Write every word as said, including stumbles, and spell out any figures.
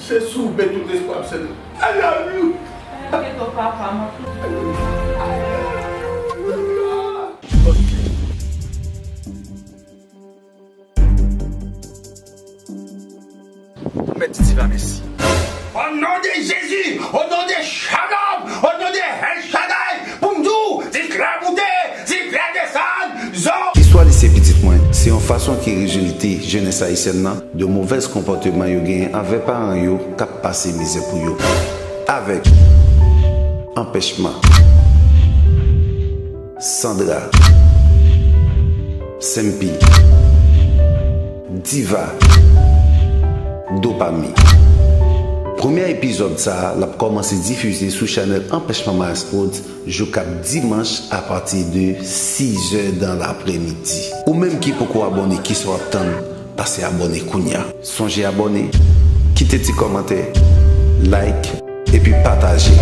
Se sou men tout espwa m sèl. I love you. Kèto papa m ap. Mèt di Diva mèsi. Au nom de Jésus, au nom de Shalom, au nom de El Shaddai, pou m di w, Diva moute, Diva desann, zo. Istwa lise pitit mwen se yon fason ki rezolte jenès ayisyèn nan de movèz konpòteman yo genyen anvè paran yo k ap pase mizè pou yo. Avèk anpèchman, Sandra, Senpi, Diva, Dopami. Premyè epizòd sa a, l ap kòmanse difize sou chanèl Anpèchman Maes Prod, jou k ap dimanch apati de sizè dan laprèmidi. Ou menm ki poko abòne, kisa w ap tann? Pase abòne kounya. Sonje abòne, kite ti kòmantè, like, epi pataje.